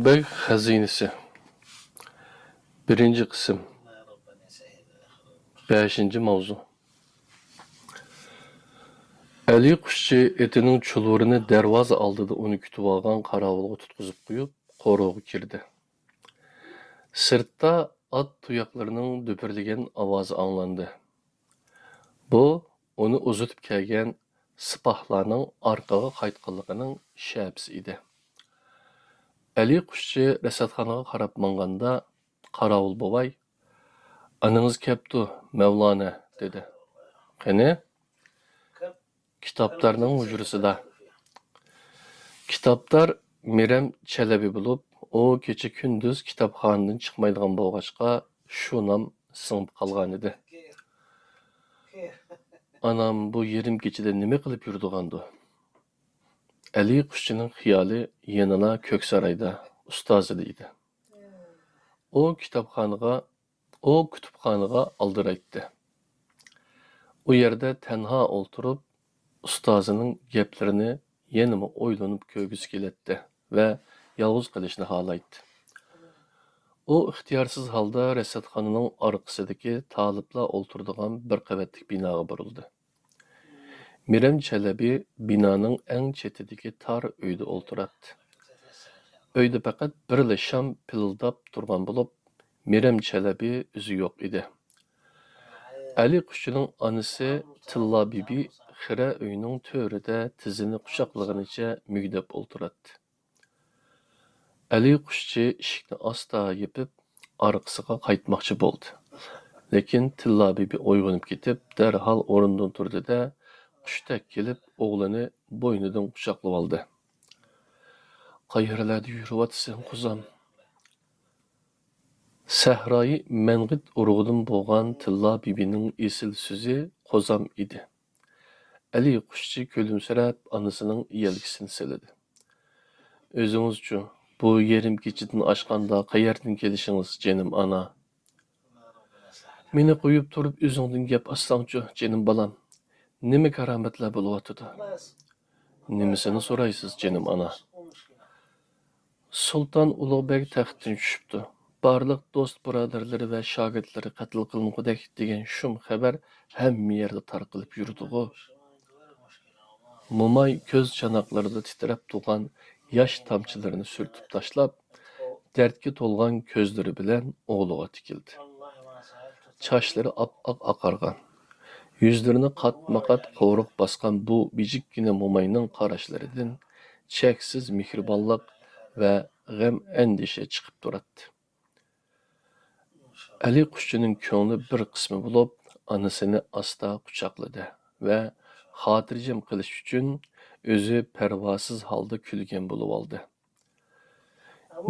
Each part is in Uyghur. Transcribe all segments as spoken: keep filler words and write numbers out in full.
ئۆي خەزىنىسى. بىرىنچى قىسىم. بەشىنچى ماۋزۇ. ئەلى قۇشچى ئېتىنىڭ چۇلۋۇرىنى دەرۋازا ئالدىدا ئۇنى كۈتۈۋالغان قاراۋۇلغا تۇتقۇزۇپ قويۇپ، قورۇغا كىردى. سىرتتا ئات تۇياقلىرىنىڭ دۈپۈرلىگەن ئاۋازى ئاڭلاندى. بۇ ئۇنى ئۇزىتىپ كەلگەن سىپاھلارنىڭ ئارقىغا قايتقانلىقىنىڭ شەپىسى ئىدى. ئەلى قۇشچى رەسەتخانىغا قاراپ ماڭغاندا، قاراۋۇل بوۋاي، «ئانىڭىز كەپتۇ، مەۋلانە» دېدى. «قېنى؟» «كىتابدارنىڭ ھۇجرىسىدا.» كىتابدار مىرەم چەلەبى بولۇپ، ئۇ كېچە-كۈندۈز كىتابخانىدىن چىقمايدىغان بولغاچقا، شۇ نام سىڭىپ قالغانىدى. «ئانام بۇ يېرىم كېچىدە نېمە قىلىپ يۈرىدىغاندۇ؟» ئەلى قۇشچىنىڭ خىيالى يەنىلا كۆكسارايدا، ئۇستازىدا ئىدى. ئۇ كىتابخانىغا، ئۇ كۇتۇپخانىغا ئالدىرايتتى. ئۇ يەردە تەنھا ئولتۇرۇپ، ئۇستازىنىڭ گەپلىرىنى يەنىمۇ ئويلىنىپ كۆرگۈسى كېلەتتى ۋە يالغۇز قېلىشنى خالايتتى. ئۇ ئىختىيارسىز ھالدا رەسەتخانىنىڭ ئارقىسىدىكى تالىپلار ئولتۇرىدىغان بىر قەۋەتلىك بىناغا بۇرۇلدى. مىرەم چەلەبى بىنانىڭ ئەڭ چېتىدىكى تار ئۆيدە ئولتۇراتتى. ئۆيدە پەقەت بىرلا شام پىلىلداپ تۇرغان بولۇپ، مىرەم چەلەبى ئۆزى يوق ئىدى. ئەلى قۇشچىنىڭ ئانىسى تىللا بىبى خىرە ئۆينىڭ تۆرىدە تىزىنى قۇچاقلىغىنىچە مۈگدەپ ئولتۇراتتى. ئەلى قۇشچى ئىشىكنى ئاستا يېپىپ، ئارقىسىغا قايتماقچى بولدى. لېكىن تىللا بىبى ئويغىنىپ كېتىپ، دەرھال ئورنىدىن تۇردى-دە، قۇشتەك كېلىپ، ئوغلىنى بوينىدىن قۇچاقلىۋالدى. «قەيەرلەردە يۈرۈۋاتىسەن، قوزام؟» سەھرايى مەنغىت ئۇرۇقىدىن بولغان تىللا بىبىنىڭ ئېسىل سۆزى «قوزام» ئىدى. ئەلى قۇشچى كۈلۈمسىرەپ ئانىسىنىڭ يەلكىسىنى سىلىدى. «ئۆزىڭىزچۇ، بۇ يېرىم كېچىدىن ئاشقاندا قەيەردىن كېلىشىڭىز، جېنىم ئانا؟» «مېنى قويۇپ تۇرۇپ ئۆزۈڭدىن گەپ ئاچساڭچۇ، جېنىم بالام؟ نېمە كارامەتلەر بولۇۋاتىدۇ؟» «نېمىسىنى سورايسىز، جېنىم ئانا؟» «سۇلتان ئۇلۇغبەگ تەختتىن چۈشۈپتۇ. بارلىق دوست-بۇرادەرلىرى ۋە شاگىرتلىرى قەتل قىلىنغۇدەك» دېگەن شۇم خەۋەر ھەممە يەردە تارقىلىپ يۈرىدىغۇ. موماي كۆز چاناقلىرىدا تىترەپ تۇرغان ياش تامچىلىرىنى سۈرتۈپ تاشلاپ، دەردكە تولغان كۆزلىرى بىلەن ئوغلىغا تىكىلدى. چاچلىرى ئاپئاق ئاقارغان، يۈزلىرىنى قاتمۇقات قورۇق باسقان بۇ بىجىككىنە موماينىڭ قاراشلىرىدىن چەكسىز مېھرىبانلىق ۋە غەم-ئەندىشە چىقىپ تۇراتتى. ئەلى قۇشچىنىڭ كۆڭلى بىر قىسمى بولۇپ، ئانىسىنى ئاستا قۇچاقلىدى ۋە خاتىرجەم قىلىش ئۈچۈن ئۆزى پەرۋاسىز ھالدا كۈلگەن بولۇۋالدى.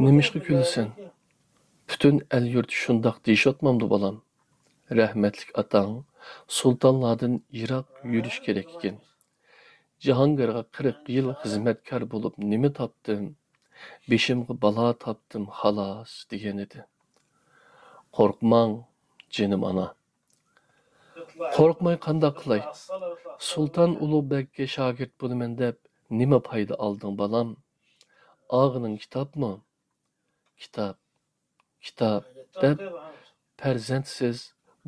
«نېمىشقا كۈلىسەن؟ پۈتۈن ئەل-يۇرت شۇنداق دېيىشىۋاتمامدۇ، بالام؟ رەھمەتلىك ئاتاڭ سۇلتانلاردىن يىراق يۈرۈش كېرەك ئىكەن. جاھانگىرغا قىرىق يىل خىزمەتكار بولۇپ نېمە تاپتىم؟ بېشىمغا بالا تاپتىم، خالاس» دېگەنىدى. «قورقماڭ، جېنىم ئانا.» «قورقماي قانداق قىلاي؟ سۇلتان ئۇلۇغبەگكە شاگىرت بولىمەن دەپ نېمە پايدا ئالدىڭ، بالام؟ ئاغىنىڭ كىتابمۇ؟ كىتاب، كىتاب دەپ پەرزەنتسىز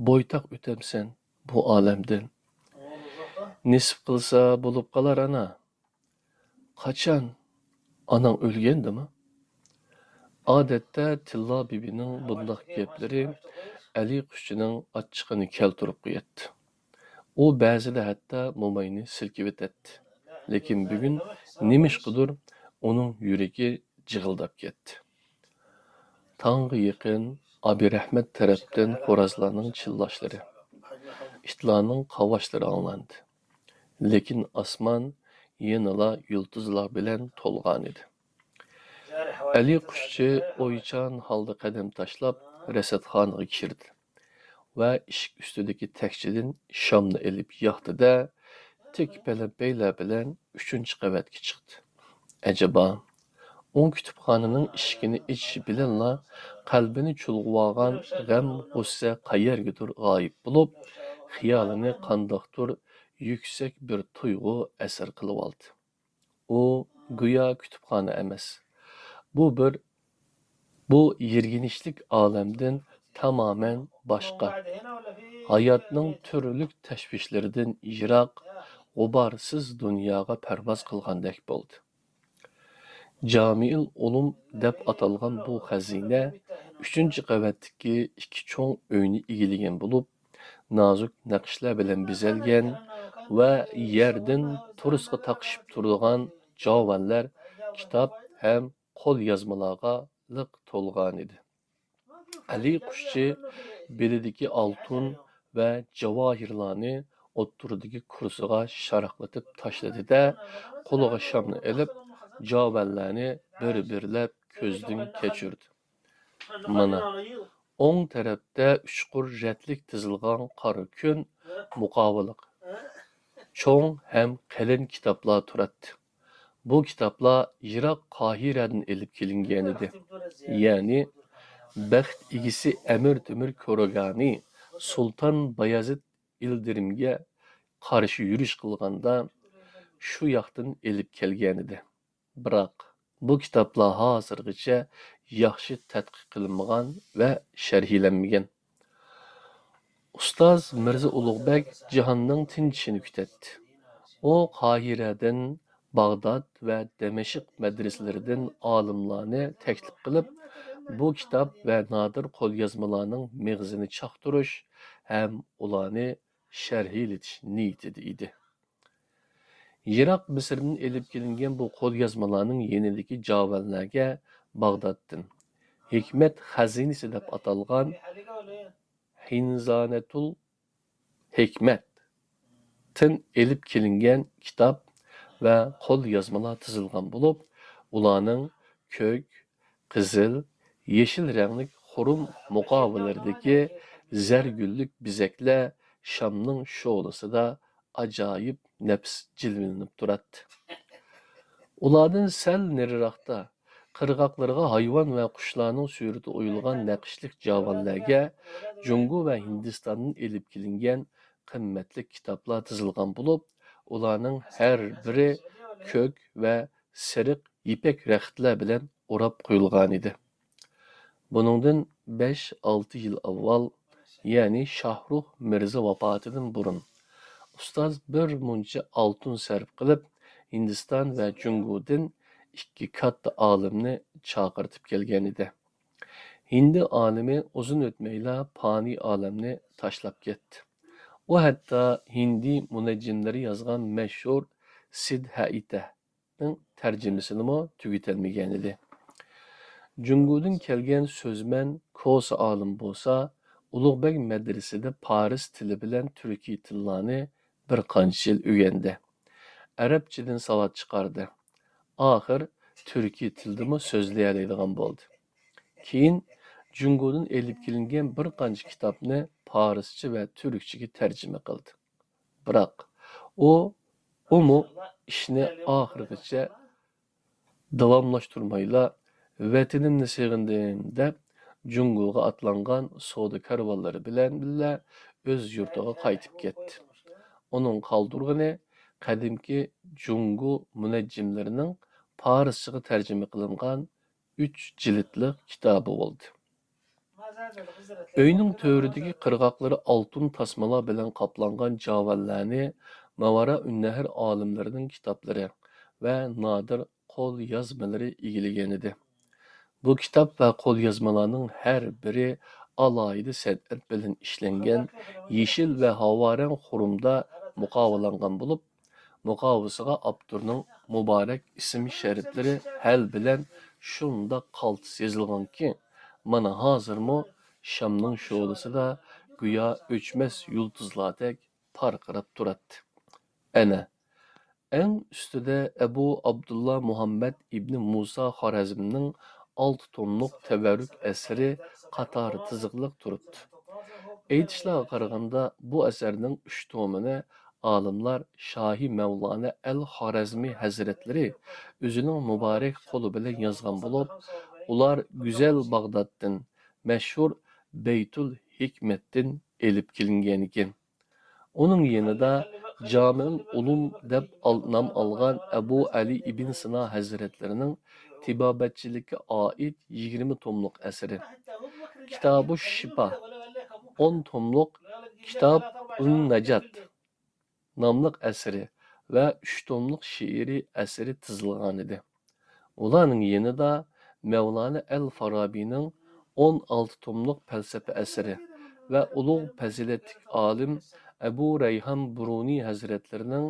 بويتاق ئۆتەمسەن بۇ ئالەمدىن. نېسىپ قىلسا بولۇپ قالار، ئانا.» «قاچان؟ ئاناڭ ئۆلگەندىمۇ؟» ئادەتتە تىللا بىبىنىڭ بۇنداق گەپلىرى ئەلى قۇشچىنىڭ ئاچچىقىنى كەلتۈرۈپ قوياتتى. ئۇ بەزىدە ھەتتا موماينى سىلكىۋېتەتتى. لېكىن بۈگۈن نېمىشقىدۇر ئۇنىڭ يۈرىكى جىغىلداپ كەتتى. تاڭغا يېقىن ئابىرەھمەت تەرەپتىن خورازلارنىڭ چىللاشلىرى، ئىتلارنىڭ قاۋاشلىرى ئاڭلاندى. لېكىن ئاسمان يەنىلا يۇلتۇزلار بىلەن تولغانىدى. ئەلى قۇشچى ئويچان ھالدا قەدەم تاشلاپ، رەسەتخانىغا كىردى ۋە ئىشىك ئۈستىدىكى تەكچىدىن شامنى ئېلىپ ياقتى-دە، تېكىپەلەپەيلەر بىلەن ئۈچىنچى قەۋەتكە چىقتى. ئەجەبا، ئۇ كۇتۇپخانىنىڭ ئىشىكىنى ئېچىشى بىلەنلا قەلبىنى چۇلغىۋالغان غەم-غۇسسە قەيەرگىدۇر غايىب بولۇپ، خىيالىنى قانداقتۇر يۈكسەك بىر تۇيغۇ ئەسىر قىلىۋالدى. ئۇ گويا كۇتۇپخانا ئەمەس، بۇ بىر بۇ يىرگىنچلىك ئالەمدىن تامامەن باشقا، ھاياتنىڭ تۈرلۈك تەشۋىشلىرىدىن يىراق، غۇبارسىز دۇنياغا پەرۋاز قىلغاندەك بولدى. جامىئۇل ئۇلۇم دەپ ئاتالغان بۇ خەزىنە ئۈچىنچى قەۋەتتىكى ئىككى چوڭ ئۆينى ئىگىلىگەن بولۇپ، نازۇك نەقىشلەر بىلەن بېزەلگەن ۋە يەردىن تۇرۇسقا تاقىشىپ تۇرىدىغان جاۋانلار، كىتاب ھەم قوليازمىلارغا لىق تولغانىدى. ئەلى قۇشچى بېلىدىكى ئالتۇن ۋە جاۋاھىرلارنى ئوتتۇرىدىكى كۇرسىغا شاراقلىتىپ تاشلىدى-دە، قولىغا شامنى ئېلىپ، جاۋانلارنى بىر-بىرلەپ كۆزدىن كەچۈردى. مانا، ئوڭ تەرەپتە ئۈچ قۇر رەتلىك تىزىلغان قارا كۈن مۇقاۋىلىق چوڭ ھەم قېلىن كىتابلار تۇراتتى. بۇ كىتابلار يىراق قاھىرەدىن ئېلىپ كېلىنگەنىدى. يەنى، بەخت ئىگىسى ئەمىر تۆمۈر كورىگانى سۇلتان بايازىد ئىلدىرىمگە قارشى يۈرۈش قىلغاندا، شۇ ياقتىن ئېلىپ كەلگەنىدى. بىراق، بۇ كىتابلار ھازىرغىچە ياخشى تەتقىق قىلىنمىغان ۋە شەرھلەنمىگەن. ئۇستاز مىرزا ئۇلۇغبەگ جاھاننىڭ تىنچىشىنى كۈتەتتى. ئۇ قاھىرەدىن، باغداد ۋە دىمەشق مەدرىسىلىرىدىن ئالىملارنى تەكلىپ قىلىپ، بۇ كىتاب ۋە نادىر قوليازمىلارنىڭ مېغىزىنى چاقتۇرۇش ھەم ئۇلارنى شەرھلىتىش نىيىتىدە ئىدى. يىراق مىسىردىن ئېلىپ كېلىنگەن بۇ قوليازمىلارنىڭ يېنىدىكى جاۋەنلەرگە باغدادتىن ھېكمەت خەزىنىسى دەپ ئاتالغان خىزانەتۇل ھېكمەتتىن ئېلىپ كېلىنگەن كىتاب ۋە قوليازمىلار تىزىلغان بولۇپ، ئۇلارنىڭ كۆك، قىزىل، يېشىل رەڭلىك خۇرۇم مۇقاۋىلىرىدىكى زەرگۈللۈك بېزەكلەر شامنىڭ شولىسىدا ئاجايىپ نەپىس جىلۋىلىنىپ تۇراتتى. ئۇلاردىن سەل نېرىراقتا، قىرغاقلىرىغا ھايۋان ۋە قۇشلارنىڭ سۈرىتى ئويۇلغان نەقىشلىك جاۋانلەرگە جۇڭگو ۋە ھىندىستاندىن ئېلىپ كېلىنگەن قىممەتلىك كىتابلار تىزىلغان بولۇپ، ئۇلارنىڭ ھەر بىرى كۆك ۋە سېرىق يىپەك رەختلەر بىلەن ئوراپ قويۇلغانىدى. بۇنىڭدىن بەش-ئالتە يىل ئاۋۋال، يەنى شاھرۇخ مىرزا ۋاپاتىدىن بۇرۇن، ئۇستاز بىر مۇنچە ئالتۇن سەرپ قىلىپ، ھىندىستان ۋە جۇڭگودىن ئىككى كاتتا ئالىمنى چاقىرتىپ كەلگەنىدى. ھىندى ئالىمى ئۇزۇن ئۆتمەيلا پانىي ئالەمنى تاشلاپ كەتتى. ئۇ ھەتتا ھىندى مۇنەججىملىرى يازغان مەشھۇر سىدھائىتەنىڭ تەرجىمىسىنىمۇ تۈگىتەلمىگەنىدى. جۇڭگودىن كەلگەن سۆزمەن كوسا ئالىم بولسا، ئۇلۇغبەگ مەدرىسىدە پارس تىلى بىلەن تۈركىي تىللارنى بىر قانچە يىل ئۆگەندى. ئەرەبچىدىن ساۋات چىقاردى. ئاخىر تۈركىي تىلدىمۇ سۆزلىيەلەيدىغان بولدى. كېيىن جۇڭگودىن ئېلىپ كېلىنگەن بىر قانچە كىتابنى پارسچە ۋە تۈركچىگە تەرجىمە قىلدى. بىراق ئۇ، ئۇمۇ ئىشنى ئاخىرغىچە داۋاملاشتۇرمايلا، «ۋەتىنىمنى سېغىندىم» دەپ، جۇڭگوغا ئاتلانغان سودا كارۋانلىرى بىلەن بىللە ئۆز يۇرتىغا قايتىپ كەتتى. ئۇنىڭ قالدۇرغىنى قەدىمكى جۇڭگو مۇنەججىملىرىنىڭ پارسچىغا تەرجىمە قىلىنغان ئۈچ جىلىتلىق كىتابى بولدى. ئۆينىڭ تۆرىدىكى قىرغاقلىرى ئالتۇن تاسمىلار بىلەن قاپلانغان جاۋەنلەرنى ماۋارائۇننەھر ئالىملىرىنىڭ كىتابلىرى ۋە نادىر قوليازمىلىرى ئىگىلىگەنىدى. بۇ كىتاب ۋە قوليازمىلارنىڭ ھەر بىرى ئالاھىدە سەنئەت بىلەن ئىشلەنگەن يېشىل ۋە ھاۋارەڭ خۇرۇمدا مۇقاۋىلانغان بولۇپ، مۇقاۋىسىغا ئاپتورنىڭ مۇبارەك ئىسىم شەرىپلىرى ھەل بىلەن شۇنداق قالتىس يېزىلغانكى، مانا ھازىرمۇ شامنىڭ شولىسىدا گويا ئۆچمەس يۇلتۇزلاردەك پارقىراپ تۇراتتى. ئەنە، ئەڭ ئۈستىدە ئەبۇ ئابدۇللا مۇھەممەد ئىبنى مۇسا خارەزمنىڭ ئالتە توملۇق تەۋەررۈك ئەسىرى قاتار تىزىقلىق تۇرۇپتۇ. ئېيتىشلارغا قارىغاندا، بۇ ئەسەرنىڭ ئۈچ تومىنى ئالىملار شاھى مەۋلانا ئەل خارەزمى ھەزرەتلىرى ئۆزىنىڭ مۇبارەك قولى بىلەن يازغان بولۇپ، ئۇلار گۈزەل باغدادتىن، مەشھۇر بەيتۇل ھېكمەتتىن ئېلىپ كېلىنگەنىكەن. ئۇنىڭ يېنىدا جامىئۇل ئۇلۇم دەپ ئال-، نام ئالغان ئەبۇ ئەلى ئىبن سىنا ھەزرەتلىرىنىڭ تېبابەتچىلىككە ئائىت يىگىرمە توملۇق ئەسىرى، كىتابۇش شىپا، ئون توملۇق كىتاب ئۇن ناجات ناملىق ئەسىرى ۋە ئۈچ توملۇق شېئىرىي ئەسىرى تىزىلغانىدى. ئۇلارنىڭ يېنىدا مەۋلانا ئەل فارابىنىڭ ئون ئالتە توملۇق پەلسەپە ئەسىرى ۋە ئۇلۇغ پەزىلەتلىك ئالىم ئەبۇ رەيھان بۇرۇنى ھەزرەتلىرىنىڭ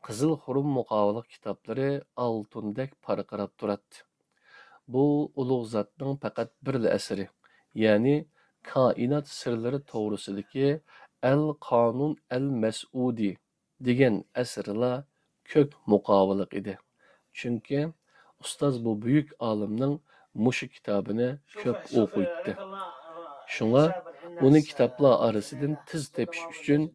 قىزىل خۇرۇم مۇقاۋىلىق كىتابلىرى ئالتۇندەك پارقىراپ تۇراتتى. بۇ ئۇلۇغ زاتنىڭ پەقەت بىرلا ئەسىرى، يەنى كائىنات سىرلىرى توغرىسىدىكى ئەل قانۇن ئەل مەسئۇدى دېگەن ئەسىرىلا كۆك مۇقاۋىلىق ئىدى. چۈنكى ئۇستاز بۇ بۈيۈك ئالىمنىڭ مۇشۇ كىتابىنى كۆپ ئوقۇيتتى. شۇڭا ئۇنى كىتابلار ئارىسىدىن تېز تېپىش ئۈچۈن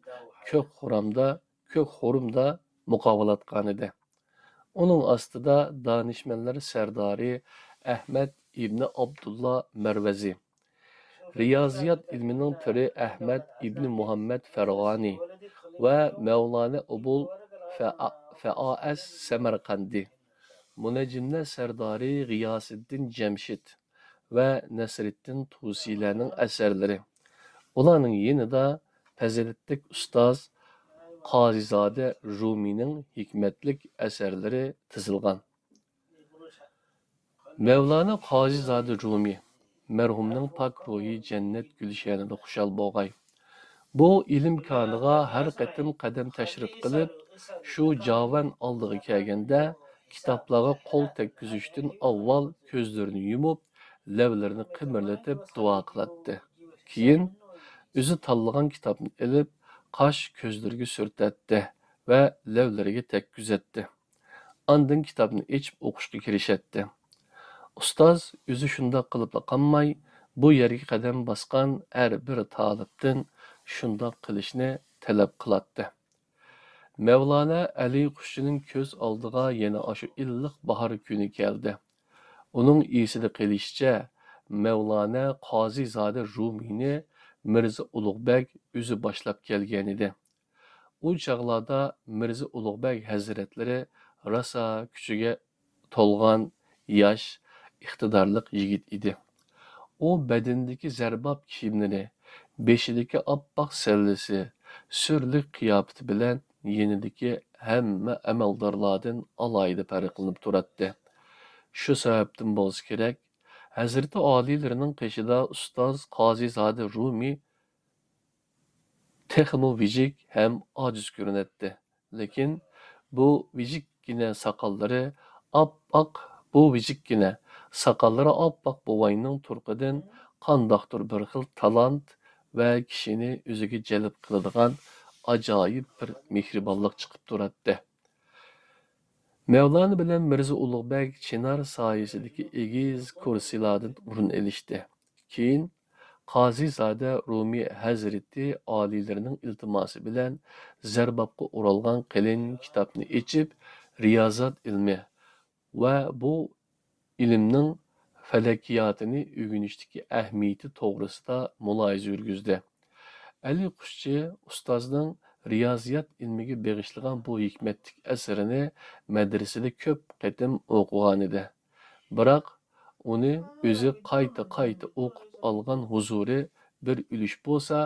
كۆك خۇرامدا، كۆك خۇرۇمدا مۇقاۋىلاتقانىدى. ئۇنىڭ ئاستىدا دانىشمەنلەر سەردارى ئەھمەد ئىبنى ئابدۇللا مەرۋەزى، رىيازىيات ئىلمىنىڭ پىرى ئەھمەد ئىبنى مۇھەممەد فەرغانى ۋە مەۋلانا ئوبۇل فەئا-، فەئائەس سەمەرقەندى، مۇنەججىملەر سەردارى غىياسىددىن جەمشىد ۋە نەسرىددىن تۇسىلەرنىڭ ئەسەرلىرى. ئۇلارنىڭ يېنىدا پەزىلەتلىك ئۇستاز قازىزادە رۇمىنىڭ ھېكمەتلىك ئەسەرلىرى تىزىلغان. مەۋلانا قازىزادە رۇمى مەرھۇمنىڭ پاك روھى جەننەت گۈلشەنىدە خۇشال بولغاي. بۇ ئىلىم كانىغا ھەر قېتىم قەدەم تەشرىپ قىلىپ، شۇ جاۋان ئالدىغا كەلگەندە، كىتابلارغا قول تەگكۈزۈشتىن ئاۋۋال كۆزلىرىنى يۇمۇپ، لەۋلىرىنى قىمىرلىتىپ دۇئا قىلاتتى. كېيىن ئۆزى تاللىغان كىتابنى ئېلىپ، قاش كۆزلىرىگە سۈرتەتتى ۋە لەۋلىرىگە تەگكۈزەتتى. ئاندىن كىتابنى ئېچىپ ئوقۇشقا كىرىشەتتى. ئۇستاز ئۆزى شۇنداق قىلىپلا قالماي، بۇ يەرگە قەدەم باسقان ھەر بىر تالىپتىن شۇنداق قىلىشنى تەلەپ قىلاتتى. مەۋلانا ئەلى قۇشچىنىڭ كۆز ئالدىغا يەنە ئاشۇ ئىللىق باھار كۈنى كەلدى. ئۇنىڭ ئېسىدە قېلىشىچە، مەۋلانا قازىزادە رۇمىنى مىرزا ئۇلۇغبەگ ئۆزى باشلاپ كەلگەنىدى. ئۇ چاغلاردا مىرزا ئۇلۇغبەگ ھەزرەتلىرى راسا كۈچىگە تولغان ياش، ئىقتىدارلىق يىگىت ئىدى. ئۇ بەدىنىدىكى زەرباب كىيىملىرى، بېشىدىكى ئاپئاق سەللىسى، سۈرلۈك قىياپىتى بىلەن يېنىدىكى ھەممە ئەمەلدارلاردىن ئالاھىدە پەرقلىنىپ تۇراتتى. شۇ سەۋەبتىن بولسا كېرەك، ھەزرىتى ئالىيلىرىنىڭ قېشىدا ئۇستاز قازىزادە رۇمى تېخىمۇ ۋىجىك ھەم ئاجىز كۆرۈنەتتى. لېكىن بۇ ۋىجىككىنە ساقاللىرى ئاپئاق، بۇ ۋىجىككىنە ساقاللىرى ئاپئاق بوۋاينىڭ تۇرقىدىن قانداقتۇر بىر خىل تالانت ۋە كىشىنى ئۆزىگە جەلپ قىلىدىغان ئاجايىپ بىر مېھرىبانلىق چىقىپ تۇراتتى. مەۋلانا بىلەن مىرزا ئۇلۇغبەگ چىنار سايىسىدىكى ئېگىز كۇرسىلاردىن ئورۇن ئېلىشتى. كېيىن قازىزادە رۇمى ھەزرىتى ئالىيلىرىنىڭ ئىلتىماسى بىلەن زەربابقا ئورالغان قېلىن كىتابنى ئېچىپ، رىيازات ئىلمى ۋە بۇ ئىلىمنىڭ پەلەكىياتىنى ئۆگىنىشتىكى ئەھمىيىتى توغرىسىدا مۇلاھىزە يۈرگۈزدى. ئەلى قۇشچى ئۇستازنىڭ رىيازىيات ئىلمىگە بېغىشلىغان بۇ ھېكمەتلىك ئەسىرىنى مەدرىسىدە كۆپ قېتىم ئوقۇغانىدى. بىراق، ئۇنى ئۆزى قايتا-قايتا ئوقۇپ ئالغان ھۇزۇرى بىر ئۈلۈش بولسا،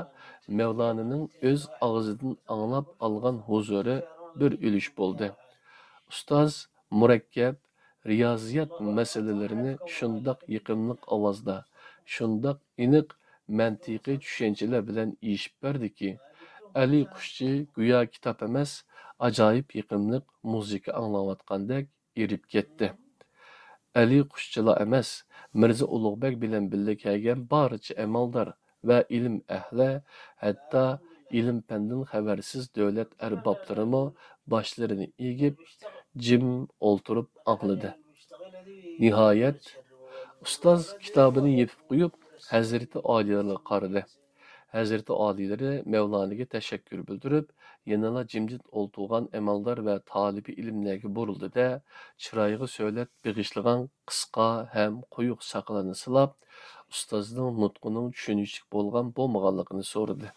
مەۋلانىنىڭ ئۆز ئاغزىدىن ئاڭلاپ ئالغان ھۇزۇرى بىر ئۈلۈش بولدى. ئۇستاز مۇرەككەپ رىيازىيات مەسىلىلىرىنى شۇنداق يېقىملىق ئاۋازدا، شۇنداق ئېنىق مەنتىقىي چۈشەنچىلەر بىلەن ئېيتىپ بەردىكى، ئەلى قۇشچى گويا كىتاب ئەمەس، ئاجايىپ يېقىملىق مۇزىكا ئاڭلاۋاتقاندەك ئېرىپ كەتتى. ئەلى قۇشچىلا ئەمەس، مىرزا ئۇلۇغبەگ بىلەن بىللە كەلگەن بارچە ئەمەلدار ۋە ئىلىم ئەھلى، ھەتتا ئىلىم-پەندىن خەۋەرسىز دۆلەت ئەربابلىرىمۇ باشلىرىنى ئېگىپ، جىم ئولتۇرۇپ ئاڭلىدى. نىھايەت، ئۇستاز كىتابىنى يېپىپ قويۇپ، ھەزرىتى ئالىيلارغا قارىدى. ھەزرىتى ئالىيلىرى مەۋلانىگە تەشەككۈر بىلدۈرۈپ، يەنىلا جىمجىت ئولتۇرغان ئەمەلدار ۋە تالىپى ئىلىملەرگە بۇرۇلدى-دە، چىرايىغا سۆلەت بېغىشلىغان قىسقا ھەم قويۇق ساقىلىنى سىلاپ، ئۇستازنىڭ نۇتقىنىڭ چۈشىنىشلىك بولغان-بولمىغانلىقىنى سورىدى.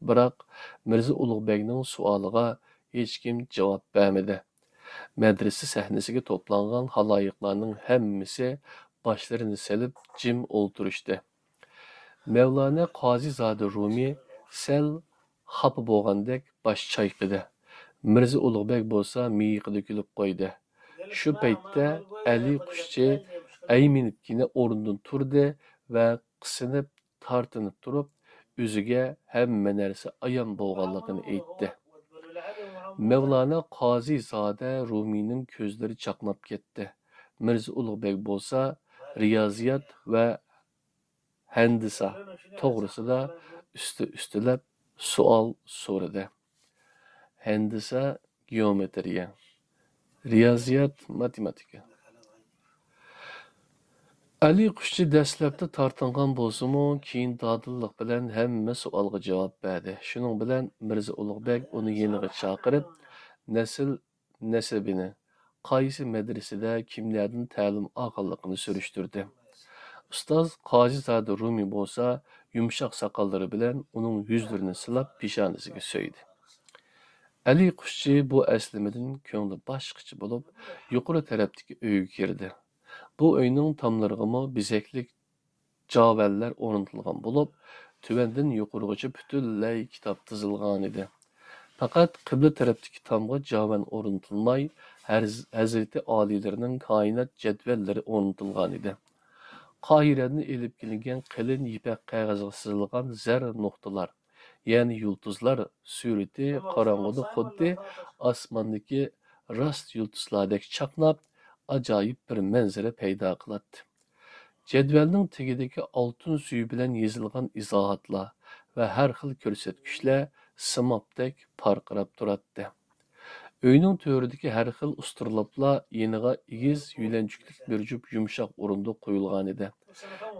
بىراق، مىرزا ئۇلۇغبەگنىڭ سوئالىغا ھېچكىم جاۋاب بەرمىدى. مەدرىسە سەھنىسىگە توپلانغان خالايىقلارنىڭ ھەممىسى باشلىرىنى سېلىپ جىم ئولتۇرۇشتى. مەۋلانا قازىزادە رۇمى سەل خاپا بولغاندەك باش چايقىدى. مىرزا ئۇلۇغبەگ بولسا مىيىقىدا كۈلۈپ قويدى. شۇ پەيتتە ئەلى قۇشچى ئەيمىنىپكىنە ئورنىدىن تۇردى ۋە قىسىنىپ، تارتىنىپ تۇرۇپ، ئۆزىگە ھەممە نەرسە ئايان بولغانلىقىنى ئېيتتى. مەۋلانا قازىزادە رۇمىنىڭ كۆزلىرى چاقناپ كەتتى. مىرزا ئۇلۇغبەگ بولسا رىيازىيات ۋە ھەندىسە توغرىسىدا ئۈستى-ئۈستىلەپ سوئال سورىدى. ھەندىسە، گېئومېتىرىيە، رىيازىيات، ماتېماتىكا. ئەلى قۇشچى دەسلەپتە تارتىنغان بولسىمۇ، كېيىن دادىللىق بىلەن ھەممە سوئالغا جاۋاب بەردى. شۇنىڭ بىلەن مىرزا ئۇلۇغبەگ ئۇنى يېنىغا چاقىرىپ، نەسىل نەسىبىنى، قايسى مەدرىسىدە كىملەردىن تەلىم ئالغانلىقىنى سۈرۈشتۈردى. ئۇستاز قازىزادە رۇمى بولسا يۇمشاق ساقاللىرى بىلەن ئۇنىڭ يۈزلىرىنى سىلاپ پېشانىسىگە سۆيدى. ئەلى قۇشچى بۇ ئەسلىمىدىن كۆڭلى باشقىچە بولۇپ، يۇقىرى تەرەپتىكى ئۆيگە كىردى. بۇ ئۆينىڭ تاملىرىغىمۇ بېزەكلىك جاۋەنلەر ئورنىتىلغان بولۇپ، تۆۋەندىن يۇقىرىغىچە پۈتۈنلەي كىتاب تىزىلغانىدى. پەقەت قىبلە تەرەپتىكى تامغا جاۋەن ئورنىتىلماي، ھەرز-، ھەزرىتى ئالىيلىرىنىڭ كائىنات جەدۋەللىرى ئورنىتىلغانىدى. قاھىرەدىن ئېلىپ كېلىنگەن قېلىن يىپەك قەغەزگە سىزىلغان زەر نۇقتىلار، يەنى يۇلتۇزلار سۈرىتى قاراڭغۇدا خۇددى ئاسماندىكى راست يۇلتۇزلاردەك چاقناپ، ئاجايىپ بىر مەنزىرە پەيدا قىلاتتى. جەدۋەلنىڭ تېگىدىكى ئالتۇن سۈيى بىلەن يېزىلغان ئىزاھاتلار ۋە ھەر خىل كۆرسەتكۈچلەر سىمابتەك پارقىراپ تۇراتتى. ئۆينىڭ تۆرىدىكى ھەر خىل ئۇسترىلاپلار يېنىغا ئېگىز يۆلەنچۈكلۈك بىر جۈپ يۇمشاق ئورۇندۇق قويۇلغانىدى.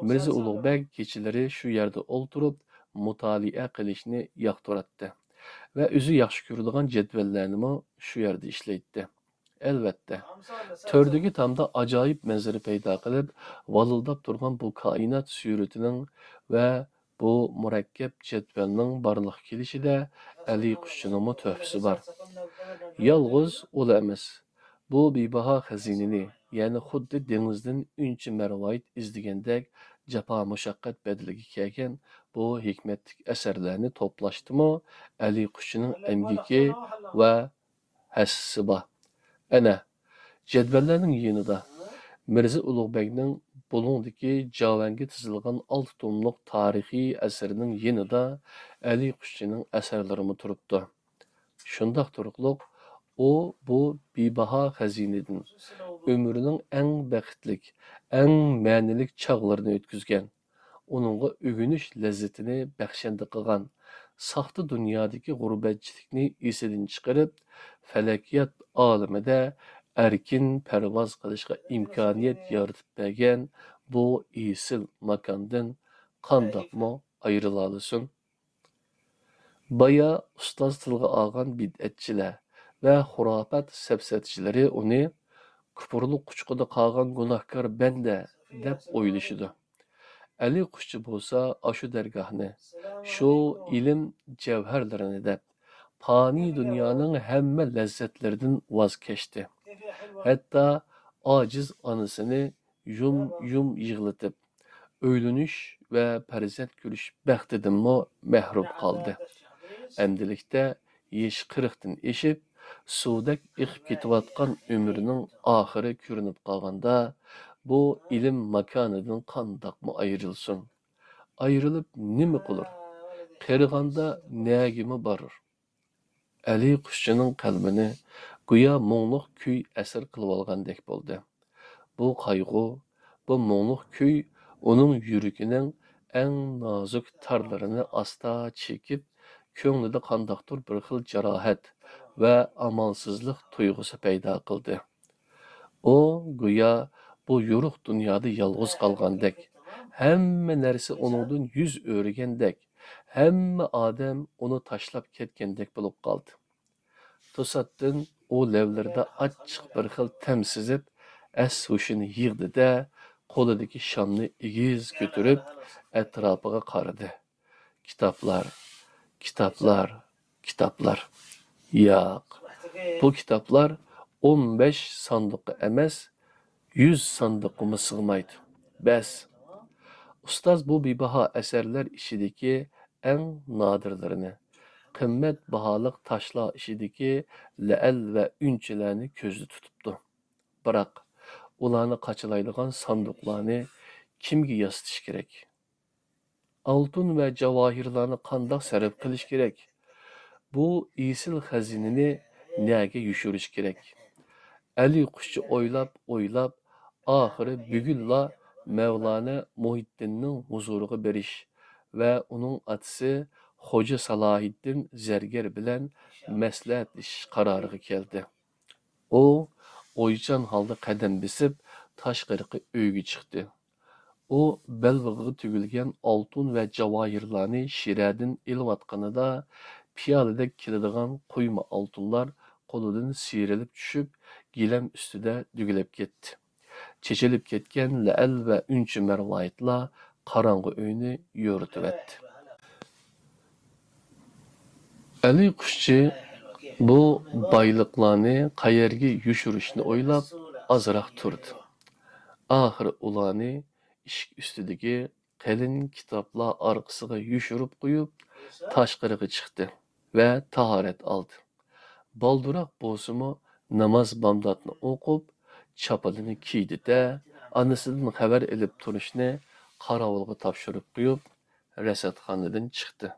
مىرزا ئۇلۇغبەگ كېچىلىرى شۇ يەردە ئولتۇرۇپ، مۇتالىئە قىلىشنى ياقتۇراتتى ۋە ئۆزى ياخشى كۆرىدىغان جەدۋەللەرنىمۇ شۇ يەردە ئىشلەيتتى. ئەلۋەتتە، تۆردىكى تامدا ئاجايىپ مەنزىرە پەيدا قىلىپ، ۋالىلداپ تۇرغان بۇ كائىنات سۈرىتىنىڭ ۋە بۇ مۇرەككەپ جەدۋەلنىڭ بارلىققا كېلىشىدە ئەلى قۇشچىنىڭمۇ تۆھپىسى بار. يالغۇز ئۇلا ئەمەس، بۇ بىباھا خەزىنىنى، يەنى خۇددى دېڭىزدىن ئۈنچە مەرۋايىت ئىزدىگەندەك جاپا-مۇشەققەت بەدىلىگە كەلگەن بۇ ھېكمەتلىك ئەسەرلەرنى توپلاشتىمۇ ئەلى قۇشچىنىڭ ئەمگىكى ۋە ھەسسىسى بار. ئەنە، جەدۋەللەرنىڭ يېنىدا، مىرزا ئۇلۇغبەگنىڭ بۇلۇڭدىكى جاۋەنگە تىزىلغان ئالتە توملۇق تارىخىي ئەسىرىنىڭ يېنىدا ئەلى قۇشچىنىڭ ئەسەرلىرىمۇ تۇرۇپتۇ. شۇنداق تۇرۇقلۇق، ئۇ بۇ بىباھا خەزىنىدىن ئۆمرىنىڭ ئەڭ بەختلىك، ئەڭ مەنىلىك چاغلىرىنى ئۆتكۈزگەن، ئۇنىڭغا ئۆگىنىش لەززىتىنى بەخشەندە قىلغان، ساختا دۇنيادىكى غۇربەتچىلىكنى ئېسىدىن چىقىرىپ، پەلەكىيات ئالىمىدە ئەركىن پەرۋاز قىلىشقا ئىمكانىيەت يارىتىپ بەرگەن بۇ ئېسىل ماكاندىن قانداقمۇ ئايرىلالىسۇن؟ بايا ئۇستاز تىلغا ئالغان بىدئەتچىلەر ۋە خۇراپات سەپسەتىچىلىرى ئۇنى كۇپۇرلۇق قۇچىقىدا قالغان گۇناھكار بەندە دەپ ئويلىشىدۇ. ئەلى قۇشچى بولسا ئاشۇ دەرگاھنى، شۇ ئىلىم جەۋھەرلىرىنى دەپ، پانىي دۇنيانىڭ ھەممە لەززەتلىرىدىن ۋاز كەچتى. ھەتتا ئاجىز ئانىسىنى يۇم-يۇم يىغلىتىپ، ئۆيلىنىش ۋە پەرزەنت كۆرۈش بەختىدىنمۇ مەھرۇم قالدى. ئەمدىلىكتە يېشى قىرىقتىن ئېشىپ، سۇدەك ئېقىپ كېتىۋاتقان ئۆمرىنىڭ ئاخىرى كۆرۈنۈپ قالغاندا، بۇ ئىلىم ماكانىدىن قانداقمۇ ئايرىلسۇن؟ ئايرىلىپ نېمە قىلۇر؟ قېرىغاندا نەگىمۇ بارۇر؟ ئەلى قۇشچىنىڭ قەلبىنى گويا مۇڭلۇق كۈي ئەسىر قىلىۋالغاندەك بولدى. بۇ قايغۇ، بۇ مۇڭلۇق كۈي ئۇنىڭ يۈرىكىنىڭ ئەڭ نازۇك تارلىرىنى ئاستا چېكىپ، كۆڭلىدە قانداقتۇر بىر خىل جاراھەت ۋە ئامالسىزلىق تۇيغۇسى پەيدا قىلدى. ئۇ گويا بۇ يورۇق دۇنيادا يالغۇز قالغاندەك، ھەممە نەرسە ئۇنىڭدىن يۈز ئۆرۈگەندەك، ھەممە ئادەم ئۇنى تاشلاپ كەتكەندەك بولۇپ قالدى. توساتتىن ئۇ لەۋلىرىدە ئاچچىق بىر خىل تەم سېزىپ، ئەس-ھوشىنى يىغدى-دە، قولىدىكى شامنى ئېگىز كۆتۈرۈپ، ئەتراپىغا قارىدى. كىتابلار، كىتابلار، كىتابلار. ياق، بۇ كىتابلار ئون بەش ساندۇققا ئەمەس، يۈز ساندۇققىمۇ سىغمايدۇ. بەس! ئۇستاز بۇ بىباھا ئەسەرلەر ئىچىدىكى ئەڭ نادىرلىرىنى، قىممەت باھالىق تاشلار ئىچىدىكى لەئەل ۋە ئۈنچىلەرنى كۆزدە تۇتۇپتۇ. بىراق، ئۇلارنى قاچىلايدىغان ساندۇقلارنى كىمگە ياسىتىش كېرەك؟ ئالتۇن ۋە جاۋاھىرلارنى قانداق سەرپ قىلىش كېرەك؟ بۇ ئېسىل خەزىنىنى نەگە يوشۇرۇش كېرەك؟ ئەلى قۇشچى ئويلاپ، ئويلاپ، ئاخىرى بۈگۈنلا مەۋلانا مۇھىتدىننىڭ ھۇزۇرىغا بېرىش ۋە ئۇنىڭ ئاتىسى خوجا سالاھىددىن زەرگەر بىلەن مەسلىھەتلىشىش قارارىغا كەلدى. ئۇ ئويچان ھالدا قەدەم بېسىپ، تاشقىرىقى ئۆيگە چىقتى. ئۇ بەلبېغىغا تۈگۈلگەن ئالتۇن ۋە جاۋاھىرلارنى شىرەدىن ئېلىۋاتقىنىدا، پىيالىدەك كېلىدىغان قۇيما ئالتۇنلار قولىدىن سىيرىلىپ چۈشۈپ، گىلەم ئۈستىدە دۈگىلەپ كەتتى. چېچىلىپ كەتكەن لەئەل ۋە ئۈنچە مەرۋايىتلار قاراڭغۇ ئۆينى يورۇتۇۋەتتى. ئەلى قۇشچى بۇ بايلىقلارنى قەيەرگە يوشۇرۇشنى ئويلاپ ئازراق تۇردى. ئاخىرى ئۇلارنى ئىشىك ئۈستىدىكى قېلىن كىتابلار ئارقىسىغا يوشۇرۇپ قويۇپ، تاشقىرىغا چىقتى ۋە تاھارەت ئالدى. بالدۇراق بولسىمۇ، ناماز بامداتنى ئوقۇپ، چاپىنىنى كىيدى-دە، ئانىسىدىن خەۋەر ئېلىپ تۇرۇشنى قاراۋۇلغا تاپشۇرۇپ قويۇپ، رەسەتخانىدىن چىقتى.